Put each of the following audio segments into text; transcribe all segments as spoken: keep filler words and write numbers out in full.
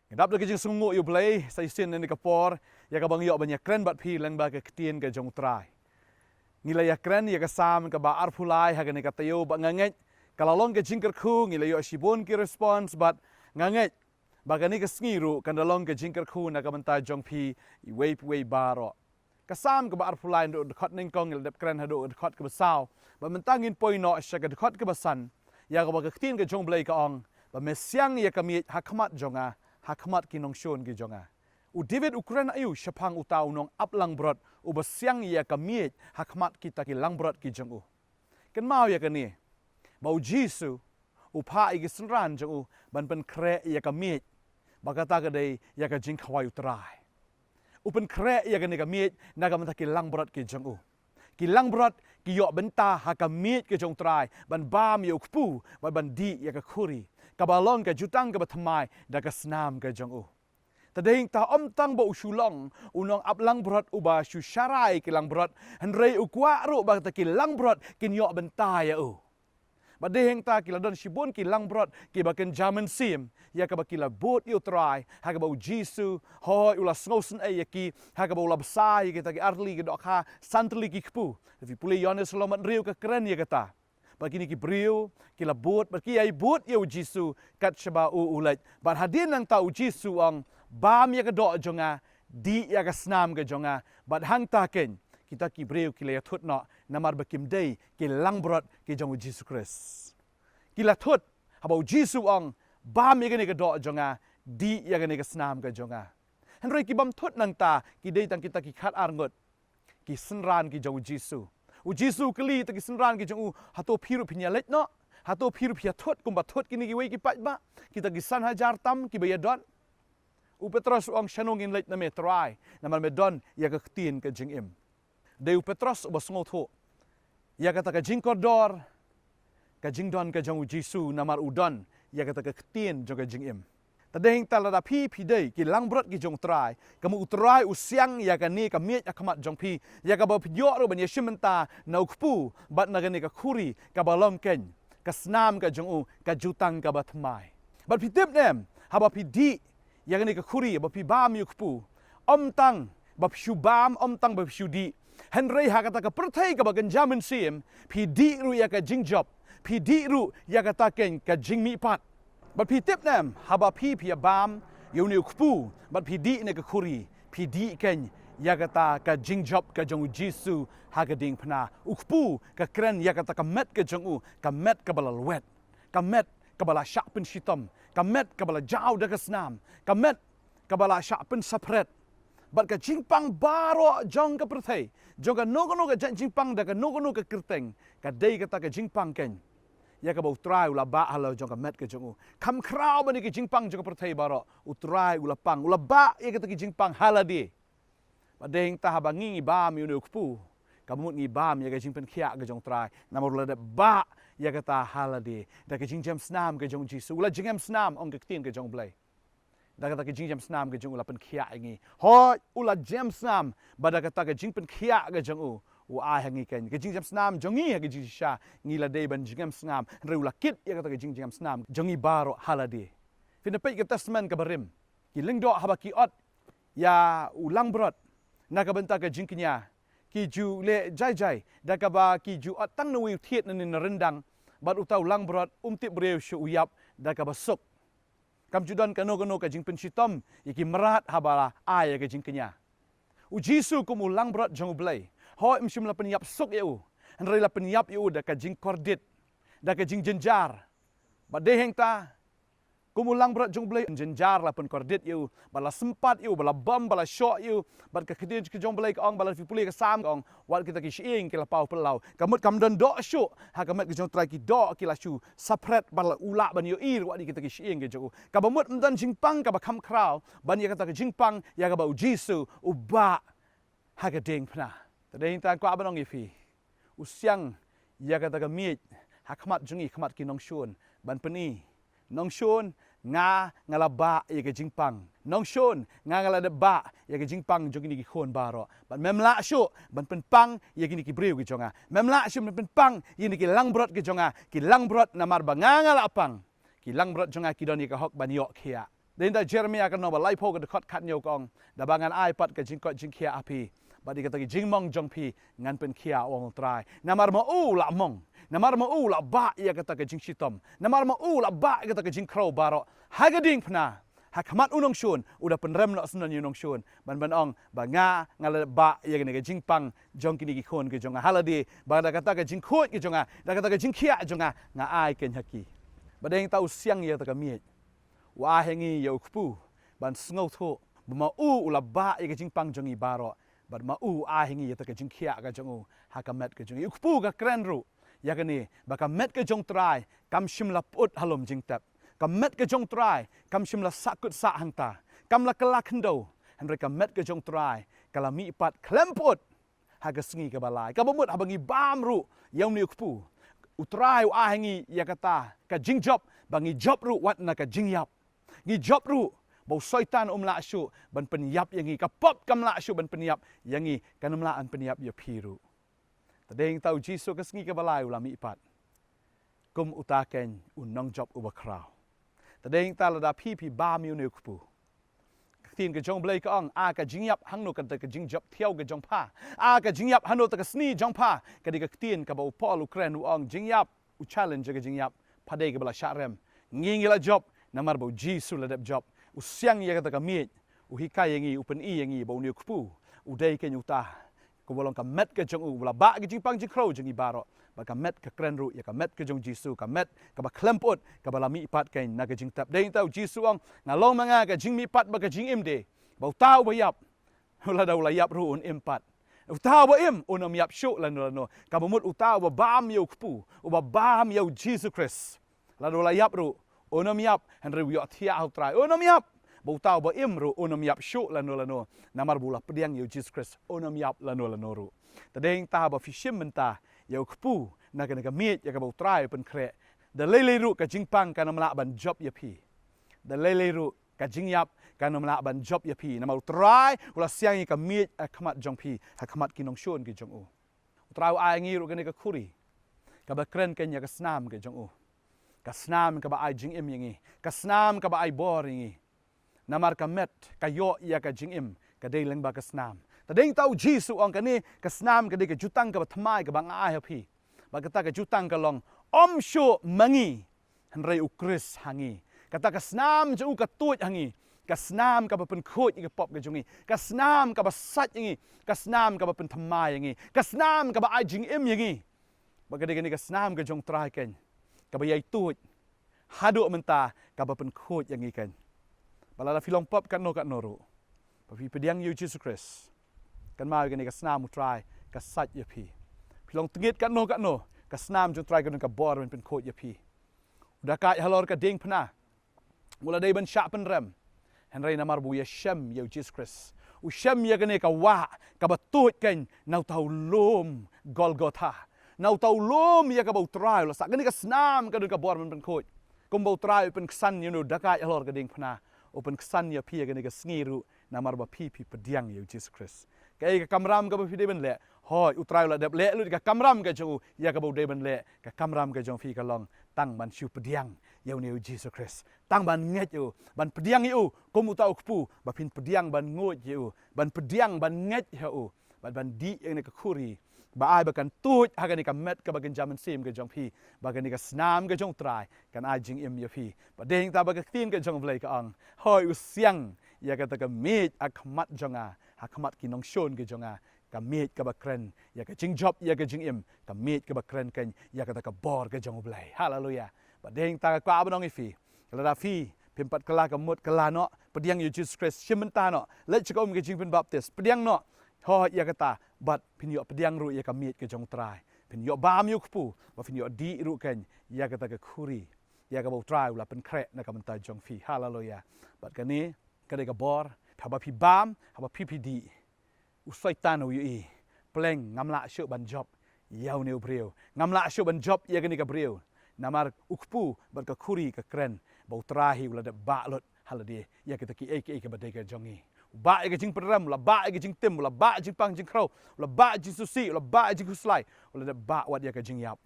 Ngi dap da ka jingsngewnguh ïa U Blei sa shisien na kane ka por, ïa kaba ngi ïoh ban ïakren bad phi lyngba ka ktien ka jong U Trai. Ngi la ïakren ïa ka Salm kaba arphew lai ha kane ka taïew, bad nga ngeit ka la long ka jingkyrkhu. Ngi la ïoh shibun ki response, bad nga ngeit ba kane ka sngi ruh kan da long ka jingkyrkhu na ka bynta jong phi iwei pa iwei baroh. Ka Salm kaba arphew lai, naduh dkhot nyngkong ngi la dep kren haduh dkhot kaba saw. Bad mynta ngin poi noh sha ka dkhot kaba san, ïa kaba ka ktien ka jong U Blei ka ong, ba me siang ïa ka miej ha khmat jong nga, ha khmat ki nongshun ki jong nga. U David u kren aïu shaphang uta u nongap langbrot uba siang ïa ka miej ha khmat kita ki langbrot ki jong u? Kynmaw ïa kane, ba U Jisu u phah ïa ki synran jong u ban pynkhreh ïa ka miej, ba kata ka dei ïa ka jingkhawai U Trai. U pynkhreh ïa kane ka miej na ka bynta ki langbrot ki jong u. Ki langbrot ki ïoh bynta ha ka miej ka jong U Trai ban bam ïa u kpu, ban, ban dih ïa ka khuri, kaba long ka jutang kaba thymmai da ka snam ka jong u. Te dei hangta ym tang ba u shu long u nongap langbrot uba shu sharai ki langbrot, hynrei u kwah ruh ba kita ki langbrot kin ïoh bynta ïa u. Bad dei hangta ki la don shibun ki langbrot kiba kynja mynsiem, ïa kaba ki la bud ïa U Trai, ha kaba U Jisu, hooid, u la sngewsynei ïa ki, ha kaba u la bsa ïa kita ki artylli ki dohkha, san tylli ki kpu. Lada phi pule Ïoannis lynnong hynriew ka kren ïa kata. Bad kine ki briew ki la bud, bad ki ïai bud ïa U Jisu kat shaba u, u leit. Bad hadien nangta U Jisu u ong, bam ïa ka doh jong nga, dih ïa ka snam ka jong nga. Bad hangta keiñ kita ki briew ki la ïathut noh, namar ba kim dei ki langbrot ki jong U Jisu Khrist. Ki la thut haba U Jisu u ong, bam ïa kane ka doh jong nga, dih ïa kane ka snam ka jong nga. Hynrei ki bym thut nangta, ki dei tang kita ki khatar ngut, ki synran ki jong U Jisu. U Jisu u kylli kita ki synran ki jong u, hato phi ruh phin ïaleit noh? Hato phi ruh phi ïathut kumba thut kine kiwei ki paidbah, kita ki san hajar tam kiba ïadon? U Petros u ong, shano ngin leit na me Trai, namar me don ïa ka ktien ka jingim. Dei u Petros uba sngewthuh ïa kata ka jingkordor, ka jingdon ka jong U Jisu, namar u don ïa kata ka ktien jong ka jingim. Te dei hangta lada phi, phi dei ki langbrot ki jong U Trai, ka mut U Trai u siang ïa kane ka miej ha khmat jong phi, ïa kaba phi ïoh ruh ban ïashim bynta na u kpu bad na kane ka khuri kaba long keiñ ka snam ka jong u, ka jutang kaba thymmai. Bad phi tip ne em, haba phi dih ïa kane ka khuri, ba phi bam ïa u kpu, ym tang ba phi shu bam, ym tang ba phi shu dih, hynrei ha kata ka pyrthei kaba kynja mynsiem, phi dih ruh ïa ka jingjop, phi dih ruh ïa kata keiñ ka jingmihpat. Bad phi tip ne em, haba phi, phi ïa bam ïa une u kpu bad phi dih ne ka khuri, phi dih keiñ ïa kata ka jingjop ka jong U Jisu ha ka diengphna. U kpu ka kren ïa kata ka met ka jong u, ka met kaba la lwet, ka met kaba la shah pynshitom, ka met kaba la jaw da ka snam, ka met kaba la shah pynsaphret. Bad ka jingpang baroh jong ka pyrthei, jong kano kano ka jait jingpang da kano kano ka kyrteng, ka dei kata ka jingpang keiñ ïa kaba U Trai u la bah halor jong ka met ka jong u. Kham khraw ban ïa ki jingpang jong ka pyrthei baroh, U Trai u la pang, u la bah ïa kata ki jingpang ha lade. Bad dei hangta haba ngi, ngi bam ïa une u kpu, ka mut ngi bam ïa ka jingpynkhiah ka jong U Trai, namar u la dep bah ïa kata ha lade da ka jingjem snam ka jong U Jisu. U la jingem snam, ong ka ktien ka jong U Blei. Da kata ka jingjem snam ka jong u la pynkhiah ïa ngi. Hooid, u la jem snam, bad da kata ka jingpynkhiah ka jong u, u ai ha ngi keiñ ka jingjem snam jong ngi ha ka jingshisha. Ngi la dei ban jingem snam, hynrei u la kit ïa kata ka jingjem snam jong ngi baroh ha lade. Phin ïa peit ka Testament kaba rim, ki lyngdoh haba ki ot ïa u langbrot na ka bynta ka jingkñia, ki ju leh jai jai da kaba ki ju ot tang na uwei u thied nangne na ryndang, bad uta u langbrot um tip briew shuh, u ïap da kaba suk. Kam ju don kano kano ka jingpynshitom ïa ki mrad haba la ai ïa ka jingkñia. U Jisu kum u langbrot jong U Blei, hooid, um shym la pynïap suk ïa u, hynrei la pynïap ïa u da ka jingkordit, da ka jingjynjar. Bad dei hangta, kum u langbrot jong U Blei, jynjar la pynkordit ïa u, bad la sympat ïa u, bad la bam, bad la shoh ïa u. Bad ka ktien ka jong U Blei ka ong, bad lada phi pule ka Salm ka ong, wat kita ki shyieng ki la paw pynlaw. Ka mut kam don doh shuh ha ka met ka jong U Trai, ki doh ki la shu saphret, bad la u lah ban ïohi ruh wat ïa kita ki shyieng ki jong u. Kaba mut ym don jingpang kaba kham khraw ban ïa kata ka jingpang ïa kaba U Jisu u bah ha ka diengphna. Te dei hangta nga kwah ban ong ïa phi, u siang ïa kata ka miej ha khmat jong ngi, khmat ki nongshun, ban pyni, nongshun, nga, nga la bah ïa ka jingpang. Nongshun, nga, nga la dep bah ïa ka jingpang jong kine ki khun baroh. Bad mem lah shuh ban pynpang ïa kine ki briew ki jong nga. Mem lah shuh ban pynpang ïa kine ki langbrot ki jong nga. Ki langbrot namar ba nga, nga la pang. Ki langbrot jong nga ki don ïa ka hok ban ïoh khiah. Dei na Jeremiah ka lynnong ba laiphew ka dkhot khathynñiew ka ong, da ba ngan ai pat ka jingkoit jingkhiah ha phi, bad ïa kata ka jingmong jong phi ngan pynkhiah, u ong u Trai. Namar ma u u la mong, namar ma u u la bah ïa kata ka jingshitom, namar ma u u la bah ïa kata ka jingkhrew baroh, ha ka diengphna, ha khmat u nongshun, u da pynrem noh syndon ïa u nongshun, ban ban ong ba nga, nga la bah ïa kane ka jingpang jong kine ki khun ki jong nga ha lade, ba da kata ka jingkhuid ki jong nga, da kata ka jingkhiah jong nga, nga ai keiñ ha ki. Bad dei nangta u siang ïa kata ka miej, u ai ha ngi ïa u kpu ban sngewthuh ba ma u u la bah ïa ka jingpang jong ngi baroh, bad ma u u ai ha ngi ïa kata ka jingkhiah ka jong u ha ka met ka jong ngi. U kpu ka kren ruh ïa kane, ba ka met ka jong u Trai kam shym la pyut ha lum jingtep. Ka met ka jong u Trai kam shym la sahkut sah hangta, kam la kylla khyndew, hynrei ka met ka jong u Trai ka la mihpat khlem pyut ha ka sngi kaba lai. Kaba mut haba ngi bam ruh ïa une u kpu, u Trai u ai ha ngi ïa kata ka jingjop, ba ngi jop ruh wat na ka jingïap. Ngi jop ruh ba u Soitan um lah shuh ban pynïap ïa ngi, ka pop kam lah shuh ban pynïap ïa ngi, kan ym lah ban pynïap ïa phi ruh. Te dei nangta u Jisu ka sngi kaba lai u la mihpat kum uta keiñ u nongjop uba khraw. Te dei nangta lada phi phi bam ïa une u kpu, ka ktien ka jong u Blei ka ong, a ka jingïap, hangno kata ka jingjop thiaw ka jong pha? A ka jingïap, hangno kata ka sni jong pha? Ka dei ka ktien kaba u Paul u kren, u ong jingïap, u challenge ka jingïap, pha dei kaba la shah rem. Ngi ngi la jop namar ba u Jisu la dep jop. U siang ïa kata ka miej, u hikai ïa ngi, u pyni ïa ngi ba une u kpu u dei keiñ uta, kumba long ka met ka jong u, u la bah ka jingpang jingkhrew jong ngi baroh. Bad ka met ka kren ruh ïa ka met ka jong u Jisu, ka met kaba khlem pyut, kaba la mihpat keiñ na ka jingtep. Dei nangta u Jisu u ong, nga long ma nga ka jingmihpat bad ka jingim de, ba uta uba ïap, lada u la ïap ruh un im pat. Uta uba im un ym ïap shuh lano lano. Kaba mut uta uba bam ïa u kpu, uba bam ïa u Jisu Khrist, lada u la ïap ruh un ym ïap, hynrei u ïohthiah ha u Trai, un ym ïap. Ba uta uba im ruh un ym ïap shuh lano lano, namar ba u la pdiang ïa u Jisu Khrist, un ym ïap lano lano ruh. Te dei nangta haba phi shim mynta ïa u kpu na kane ka miej ïa kaba u Trai u pynkhreh, da lei lei ruh ka jingpang kan ym lah ban jop ïa phi. Da lei lei ruh ka jingïap kan ym lah ban jop ïa phi, namar u Trai u la siang ïa ka miej ha khmat jong phi, ha khmat ki nongshun ki jong u. U Trai u ai ngi ruh kane ka khuri kaba kren keiñ ïa ka snam ka jong u, ka snam kaba ai jingim ïa ngi, ka snam kaba ai bor ïa ngi. Namar ka met ka ïoh ïa ka jingim ka dei lyngba ka snam. Te dei nangta u Jisu u ong, kane ka snam ka dei ka jutang kaba thymmai kaba nga ai ha phi. Bad kata ka jutang ka long, ym shuh ma ngi, hynrei u Khrist ha ngi. Kata ka snam jong u ka tuid ha ngi, ka snam kaba pynkhuid ïa ka pop ka jong ngi, ka snam kaba sait ïa ngi, ka snam kaba pynthymmai ïa ngi, ka snam kaba ai jingim ïa ngi. Bad ka dei kane ka snam ka jong u Trai keiñ kaba ïai tuid haduh mynta, kaba pynkhuid ïa ngi keiñ. Bad lada phi long pop katno katno ruh, ba phi pdiang ïa u Jisu Khrist, kynmaw ïa kane ka snam u Trai ka sait ïa phi. Phi long tngit katno katno, ka snam jong u Trai ka don ka bor ban pynkhuid ïa phi. U dakaid halor ka diengphna u la dei ban shah pynrem, hynrei namar ba u ïashem ïa u Jisu Khrist, u shem ïa kane ka wah kaba tuid keiñ na uta u lum Golgotha, na uta u lum ïa kaba u Trai u la sah. Kane ka snam ka don ka bor ban pynkhuid. Kumba u Trai u pynksan ïa une u dakaid halor ka diengphna, u pynksan ïa phi ïa kane ka sngi ruh, namar ba phi phi pdiang ïa u Jisu Khrist. Kaei ka kamram kaba phi dei ban leh? Hooid, u Trai u la dep leh lut ïa ka kamram ka jong u ïa kaba u dei ban leh. Ka kamram ka jong phi ka long tang ban shu pdiang ïa une u Jisu Khrist, tang ban ngeit ïa u, ban pdiang ïa u kum uta u kpu, ba phin pdiang ban nguid ïa u, ban pdiang ban ngeit ha u, bad ban dih ïa kane ka khuri ba ai ba kan tuid ha kane ka met kaba kynja mynsiem ka jong phi, ba kane ka snam ka jong u Trai kan ai jingim ïa phi. Bad dei nangta ba ka ktien ka jong u Blei ka ong, hooid, u siang ïa kata ka miej ha khmat jong nga, ha khmat ki nongshun ki jong nga, ka miej kaba kren ïa ka jingjop ïa ka jingim, ka miej kaba kren keiñ ïa kata ka bor ka jong u Blei. Haleluia. Bad dei nangta ka kwah ban ong ïa phi, lada phi phim pat kylla ka mut, kylla noh, pdiang ïa u Jisu Khrist, shim bynta noh, leit sha ka um ka jingpynbaptis, pdiang noh, hooid, ïa kata, bad phin ïoh pdiang ruh ïa ka miej ka jong u Trai, phin ïoh bam ïa u kpu, bad phin ïoh dih ruh keiñ ïa kata ka khuri ïa kaba u Trai u la pynkhreh na ka bynta jong phi. Haleluia. Bad kane ka dei ka bor, haba phi bam, haba phi phi dih, u Soitan u ïohi, pleng, ngam lah shuh ban jop ïa une u briew, ngam lah shuh ban jop ïa kane ka briew. Namar u kpu bad ka khuri ka kren ba u Trai hi u la dep bah lut ha lade ïa kita kiei kiei kiba dei ka jong ngi. U bah ïa ka jingpynrem, u la bah ïa ka jingtim, u la bah jingpang jingkhrew, u la bah jingsngewsih, u la bah jingkhuslai, u la dep bah wat ïa ka jingïap.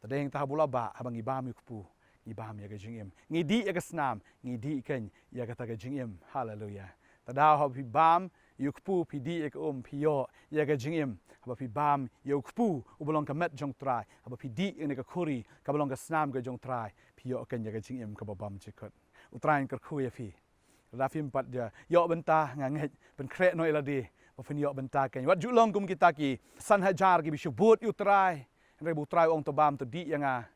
Te dei nangta haba u la bah, haba ngi bam ïa u kpu, Ngi bam ïa ka jingim. Ngi dih ïa ka snam, ngi dih keiñ ïa kata ka jingim. Haleluya. Te daw haba phi bam ïa u kpu, phi dih ïa ka um, phi ïoh ïa ka jingim. Haba phi bam ïa u kpu uba long ka met jong Trai, haba phi dih ïa kane ka khuri kaba long ka snam ka jong Trai, phi ïoh keiñ ïa ka jingim kaba bymjukut. U Trai un kyrkhu ïa phi. Lada phim pat ïa ïoh bynta, nga ngeit pynkhreh noh ïa lade ba phin ïoh bynta keiñ. Wat ju long kum kita ki san hajar kiba shu bud ïa u Trai, hynrei ba u Trai u ong, to bam, to dih ïa nga.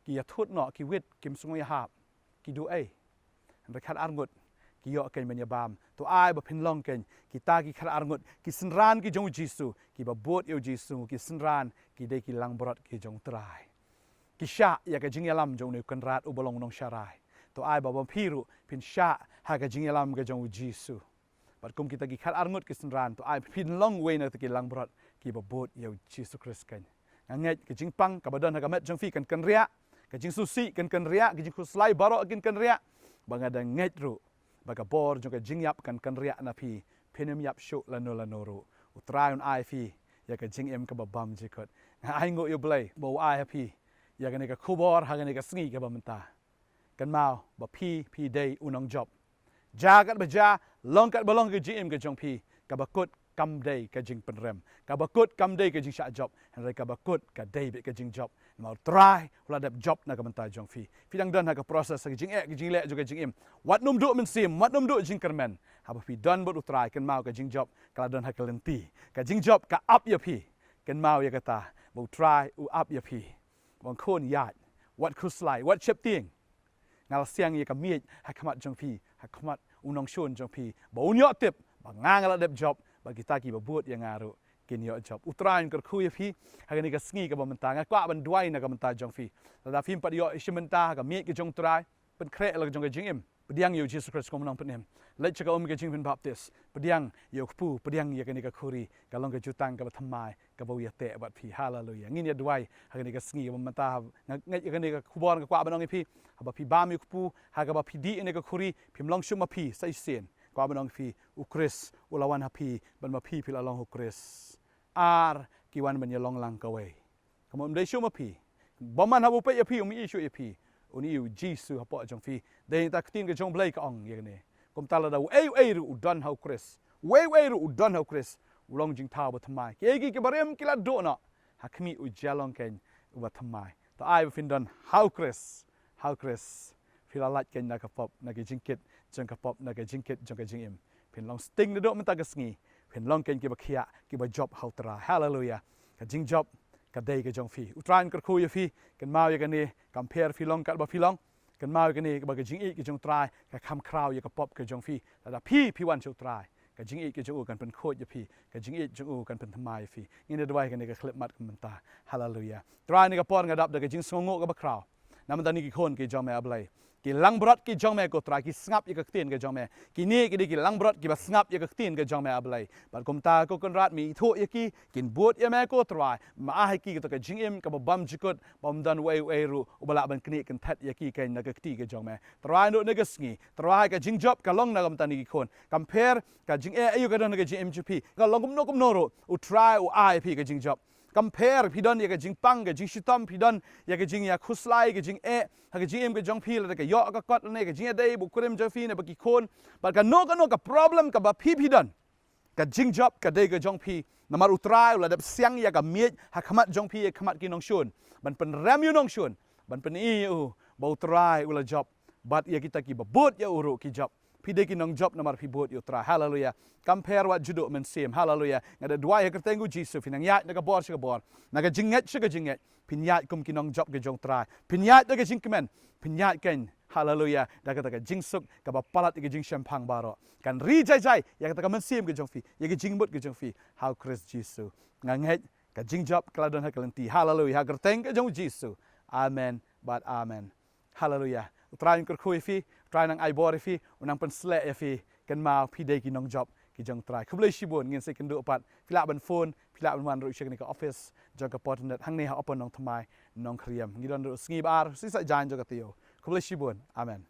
Ki ïathut noh, ki wit, kim sngewhap, ki duh ei. Hynrei khatar ngut ki ïoh keiñ ban ïa bam. To ai ba phin long keiñ kita ki khatar ngut, ki synran ki jong u Jisu, kiba bud ïa u Jisu, ki synran, ki dei ki langbrot ki jong u Trai. Ki shah ïa ka jingïalam jong une u Kynrad uba long u nongsharai. To ai ba ma phi ruh phin shah ha ka jingïalam ka jong u Jisu. Bad kum kita ki khatar ngut ki synran, to ai phin long uwei na kita ki langbrot kiba bud ïa u Jisu Khrist keiñ. Nga ngeit ka jingpang kaba don ha ka met jong phi kan kynriah, ka jingsngewsih kan kynriah, ka jingkhuslai baroh kan kynriah. Ba nga da ngeit ruh ba ka bor jong ka jingïap kan kynriah na phi, phin ym ïap shuh lano lano ruh. U Trai un ai phi ïa ka jingim kaba bymjukut. Nga ainguh ïa U Blei ba u ai ha phi ïa kane ka khubor ha kane ka sngi kaba mynta. Kynmaw ba phi, phi dei u nongjop. Jia katba jia, long katba long ka jingim ka jong phi, kaba kut kam dei ka jingpynrem, kaba kut kam dei ka jingshah jop, hynrei kaba kut ka dei beit ka jingjop. Namar u Trai u la dep jop na ka bynta jong phi. Phi dang don ha ka process, ha ka jingeh, ka jingleh jong ka jingim. Wat nym duh mynsiem, wat nym duh jingkyrmen. Haba phi don bad u Trai, kynmaw ka jingjop ka la don ha ka lynti. Ka jingjop ka ap ïa phi. Kynmaw ïa kata, ba u Trai u ap ïa phi. Ba un khun ïaid, wat khuslai, wat sheptieng. Nga la siang ïa ka miej ha khmat jong phi, ha khmat u nongshun jong phi, ba un ïoh tip ba nga, nga la dep jop, ba kita kiba bud ïa nga ruh kin ïoh jop. U Trai un kyrkhu ïa phi ha kane ka sngi kaba mynta. Nga kwah ban duwai na ka bynta jong phi. Lada phim pat ïoh shim bynta ha ka miej ka jong u Trai, pynkhreh la ka jong ka jingim. Pdiang ïa u Jisu Khrist kum u nongpynim. Leit sha ka um ka jingpynbaptis. Pdiang ïa u kpu, pdiang ïa kane ka khuri, ka long ka jutang kaba thymmai, kaba u ïateh bad phi. Haleluya. Ngin ïa duwai ha kane ka sngi kaba mynta. Nga ngeit ïa kane ka khubor nga kwah ban ong ïa phi, haba phi bam ïa u kpu, ha kaba phi dih ïa kane ka khuri, phim long shuh ma phi sa shisien. Kwah ban ong ïa phi, u Khrist u la wan ha phi, bad ma phi phi la long u Khrist. Ar ki wan ban ïalong lang kawei. Ka mut ym dei shuh ma phi. Bymman haba u peit ïa phi um ïohi shuh ïa phi, un ïohi u Jisu hapoh jong phi. Dei na ka ktien ka jong u Blei ka ong ïa kane. Kumta lada uei uei ruh u don ha u Khrist, uei uei ruh u don ha u Khrist, u long jingthaw ba thymmai. Kiei kiei kiba rim ki la duh noh, ha khmih u jia long keiñ uba thymmai. To ai ba phin don ha u Khrist, ha u Khrist. Phi la lait keiñ na ka pop, na ka jingkit jong ka pop, na ka jingkit jong ka jingim. Phin long sting naduh mynta ka sngi. Phin long keiñ kiba khiah, kiba jop ha u Trai. Haleluya. Ka jingjop ka dei ka jong phi. U Trai un kyrkhu ïa phi, kynmaw ïa kane, kam pher phi long katba phi long. Kynmaw ïa kane, ba ka jingïeit ka jong u Trai ka kham khraw ïa ka pop ka jong phi. Lada phi, phi wan sha u Trai, ka jingïeit ka jong u kan pynkhuid ïa phi, ka jingïeit jong u kan pynthymmai ïa phi. Ngin ïa duwai kane ka khyllipmat ka mynta. Haleluya. Trai, ha kane ka por nga dap da ka jingsngewnguh kaba khraw na ka bynta kine ki khun ki jong me, A Blei. Ki langbrot ki jong me, ko Trai, ki sngap ïa ka ktien ka jong me. Kine ki dei ki langbrot kiba sngap ïa ka ktien ka jong me, A Blei. Bad kumta, ko Kynrad, me ithuh ïa ki, kin bud ïa me, ko Trai. Me ai ha ki kato ka jingim kaba bymjukut, bym don uei uei ruh uba lah ban knieh kynthet ïa ki keiñ na ka kti ka jong me. Trai, naduh kane ka sngi, Trai, ka jingjop ka long na ka bynta kine ki khun. Kam pher ka jingeh aïu ka don ha ka jingim jong phi, ka long kumno kumno ruh, u Trai u ai ïa phi ka jingjop. Kam pher phi don ïa ka jingpang, ka jingshitom, phi don ïa ka jingïakhuslai, ka jingeh ha ka jingim ka jong phi, lada ka ïoh ka kot, lane ka jingïadei bad u kurim jong phi, ne bad ki khun, bad kano kano ka problem kaba phi phi don, ka jingjop ka dei ka jong phi. Namar u Trai u la dep siang ïa ka miej ha khmat jong phi, ha khmat ki nongshun, ban pynrem ïa u nongshun, ban pyni ïa u ba u Trai u la jop, bad ïa kita kiba bud ïa u ruh ki jop. Phi dei ki nongjop namar phi bud ïa u Trai. Haleluya. Kam pher, wat ju duh mynsiem. Haleluya. Nga da duwai ha ka kyrteng u Jisu, phin nang ïaid na ka bor sha ka bor, na ka jingngeit sha ka jingngeit. Phin ïaid kum ki nongjop ki jong u Trai. Phin ïaid da ka jingkmen. Phin ïaid keiñ, haleluya, da kata ka jingsuk kaba palat ïa ka jingshemphang baroh. Kan ri jai jai ïa kata ka mynsiem ka jong phi, ïa ka jingmut ka jong phi ha u Khrist Jisu. Nga ngeit ka jingjop ka la don ha ka lynti. Haleluya. Ha ka kyrteng ka jong u Jisu. Amen bad amen. Haleluya. U Trai un kyrkhu ïa phi, u Trai un nang ai bor ïa phi, un nang pynshlur ïa phi. Kynmaw, phi dei ki nongjop ki jong u Trai. Khublei shibun. Ngin sa ïakynduh pat. Phi lah ban phone, phi lah ban wan ruh sha kane ka office jong ka Pop Internet hangne ha Upper Nongthymmai, Nongkrem. Ngi don ruh sngi ba ar, sngi Saitjaiñ jong ka taïew. Khublei shibun. Amen.